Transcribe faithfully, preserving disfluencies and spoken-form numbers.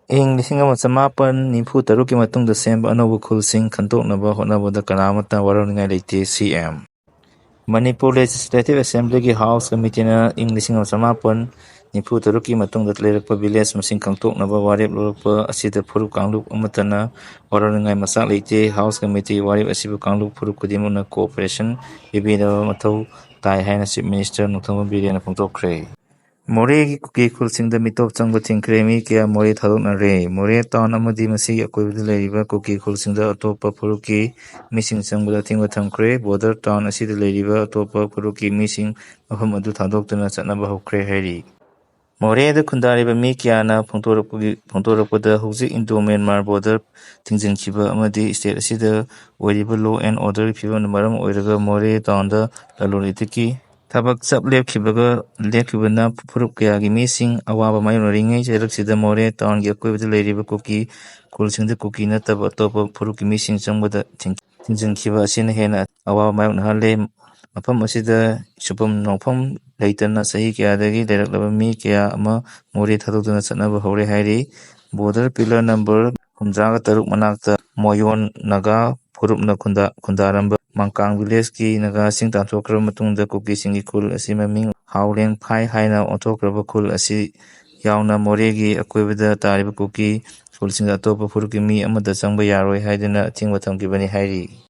ꯏꯪ ꯂꯤꯁꯤꯡ ꯑꯃ ꯆꯃꯥꯄꯟ ꯅꯤꯐꯨ ꯇꯔꯨꯛꯀꯤ ꯃꯇꯨꯡꯗ ꯁꯦꯝꯕ ꯑꯅꯧꯕ ꯈꯨꯜꯁꯤꯡ ꯈꯟꯗꯣꯛꯅꯕ ꯍꯣꯠꯅꯕꯗ ꯀꯅꯥꯃꯠꯇ ꯋꯥꯔꯧꯅꯤꯡꯉꯥꯏ ꯂꯩꯇꯦ, ꯁꯤ ꯑꯦꯝ꯫ ꯃꯅꯤꯄꯨꯔ Legislative Assemblyꯒꯤ House Committeeꯅ ꯏꯪ ꯂꯤꯁꯤꯡ ꯑꯃ ꯆꯃꯥꯄꯟ ꯅꯤꯐꯨ ꯇꯔꯨꯛꯀꯤ ꯃꯇꯨꯡꯗ ꯂꯩꯔꯛꯄ village ꯃꯁꯤꯡ ꯈꯪꯗꯣꯛꯅꯕ ꯋꯥꯔꯦꯞ ꯂꯧꯔꯛꯄ ꯑꯁꯤꯗ ꯐꯨꯔꯨꯞ ꯀꯥꯡꯂꯨꯞ ꯑꯃꯠꯇꯅ ꯋꯥꯔꯧꯅꯤꯡꯉꯥꯏ ꯃꯆꯥꯛ ꯂꯩꯇꯦ꯫ House Committee ꯋꯥꯔꯦꯞ ꯑꯁꯤꯕꯨ ꯀꯥꯡꯂꯨꯞ ꯐꯨꯔꯨꯞ ꯈꯨꯗꯤꯡꯃꯛꯅ cooperation ꯄꯤꯕꯤꯅꯕ ꯃꯊꯧ ꯇꯥꯏ ꯍꯥꯏꯅ Chief Minister ꯅꯣꯡꯊꯣꯝꯕꯝ ꯕꯤꯔꯦꯟꯅ ꯐꯣꯡꯗꯣꯛꯈ꯭ꯔꯦ꯫ ꯃꯣꯔꯦꯒꯤ ꯀꯨꯀꯤ ꯈꯨꯜꯁꯤꯡꯗ ꯃꯤꯇꯣꯞ ꯆꯪꯕ ꯊꯤꯡꯈ꯭ꯔꯦ꯫ ꯃꯤ ꯀꯌꯥ ꯃꯣꯔꯦ ꯊꯥꯗꯣꯛꯅꯔꯦ꯫ ꯃꯣꯔꯦ town ꯑꯃꯗꯤ ꯃꯁꯤꯒꯤ ꯑꯀꯣꯏꯕꯗ ꯂꯩꯔꯤꯕ ꯀꯨꯀꯤ ꯈꯨꯜꯁꯤꯡꯗ ꯑꯇꯣꯞꯄ ꯐꯨꯔꯨꯞꯀꯤ ꯃꯤꯁꯤꯡ ꯆꯪꯕꯗ ꯑꯊꯤꯡꯕ ꯊꯝꯈ꯭ꯔꯦ꯫ Border town ꯑꯁꯤꯗ ꯂꯩꯔꯤꯕ ꯑꯇꯣꯞꯄ ꯐꯨꯔꯨꯞꯀꯤ ꯃꯤꯁꯤꯡ ꯃꯐꯝ ꯑꯗꯨ ꯊꯥꯗꯣꯛꯇꯨꯅ ꯆꯠꯅꯕ ꯍꯧꯈ꯭ꯔꯦ ꯍꯥꯏꯔꯤ꯫ ꯃꯣꯔꯦꯗ ꯈꯨꯟꯗꯥꯔꯤꯕ ꯃꯤ ꯀꯌꯥꯅ ꯐꯣꯡꯗꯣꯔꯛꯄꯒꯤ, ꯐꯣꯡꯗꯣꯔꯛꯄꯗ ꯍꯧꯖꯤꯛ Indo-Myanmar border ꯊꯤꯡꯖꯤꯟꯈꯤꯕ ꯑꯃꯗꯤ state ꯑꯁꯤꯗ ꯑꯣꯏꯔꯤꯕ law and orderꯒꯤ ꯐꯤꯕꯝꯅ ꯃꯔꯝ ꯑꯣꯏꯔꯒ ꯃꯣꯔꯦ townꯗ ꯂꯂꯣꯟ ꯏꯇꯤꯛꯀꯤ ꯊꯕꯛ ꯆꯞ ꯂꯦꯞꯈꯤꯕꯒ, ꯂꯦꯞꯈꯤꯕꯅ ꯐꯨꯔꯨꯞ ꯀꯌꯥꯒꯤ ꯃꯤꯁꯤꯡ ꯑꯋꯥꯕ ꯃꯥꯌꯣꯛꯅꯔꯤꯉꯩ ꯆꯩꯔꯛꯁꯤꯗ ꯃꯣꯔꯦ townꯒꯤ ꯑꯀꯣꯏꯕꯗ ꯂꯩꯔꯤꯕ ꯀꯨꯀꯤ ꯈꯨꯜꯁꯤꯡꯗ ꯀꯨꯀꯤ ꯅꯠꯇꯕ ꯑꯇꯣꯞꯄ ꯐꯨꯔꯨꯞꯀꯤ ꯃꯤꯁꯤꯡ ꯆꯪꯕꯗ ꯊꯤꯡ-, ꯊꯤꯡꯖꯤꯟꯈꯤꯕ ꯑꯁꯤꯅ ꯍꯦꯟꯅ ꯑꯋꯥꯕ ꯃꯥꯌꯣꯛꯅꯍꯜꯂꯦ꯫ ꯃꯐꯝ ꯑꯁꯤꯗ ꯁꯨꯐꯝ ꯅꯣꯡꯐꯝ ꯂꯩꯇꯅ ꯆꯍꯤ ꯀꯌꯥꯗꯒꯤ ꯂꯩꯔꯛꯂꯕ ꯃꯤ ꯀꯌꯥ ꯑꯃ ꯃꯣꯔꯦ ꯊꯥꯗꯣꯛꯇꯨꯅ ꯆꯠꯅꯕ ꯍꯧꯔꯦ ꯍꯥꯏꯔꯤ꯫ Border pillar number ꯍꯨꯝꯗ꯭ꯔꯥꯒ ꯇꯔꯨꯛ ꯃꯅꯥꯛꯇ ꯃꯣꯌꯣꯟ ꯅꯥꯒꯥ ꯐꯨꯔꯨꯞꯅ ꯈꯨꯟꯗꯥ-, ꯈꯨꯟꯗꯥꯔꯝꯕ ꯃꯪꯀꯥꯡ villageꯀꯤ ꯅꯥꯒꯥꯁꯤꯡ ꯇꯥꯟꯊꯣꯛꯈ꯭ꯔꯕ ꯃꯇꯨꯡꯗ ꯀꯨꯀꯤꯁꯤꯡꯒꯤ ꯈꯨꯜ ꯑꯁꯤ ꯃꯃꯤꯡ ꯍꯥꯎꯂꯦꯡꯐꯥꯏ ꯍꯥꯏꯅ ꯑꯣꯟꯊꯣꯛꯈ꯭ꯔꯕ ꯈꯨꯜ ꯑꯁꯤ ꯌꯥꯎꯅ ꯃꯣꯔꯦꯒꯤ ꯑꯀꯣꯏꯕꯗ ꯇꯥꯔꯤꯕ ꯀꯨꯀꯤ ꯈꯨꯜꯁꯤꯡꯗ ꯑꯇꯣꯞꯄ ꯐꯨꯔꯨꯞꯀꯤ ꯃꯤ ꯑꯃꯠꯇ ꯆꯪꯕ ꯌꯥꯔꯣꯏ ꯍꯥꯏꯗꯨꯅ ꯑꯊꯤꯡꯕ ꯊꯝꯈꯤꯕꯅꯤ ꯍꯥꯏꯔꯤ꯫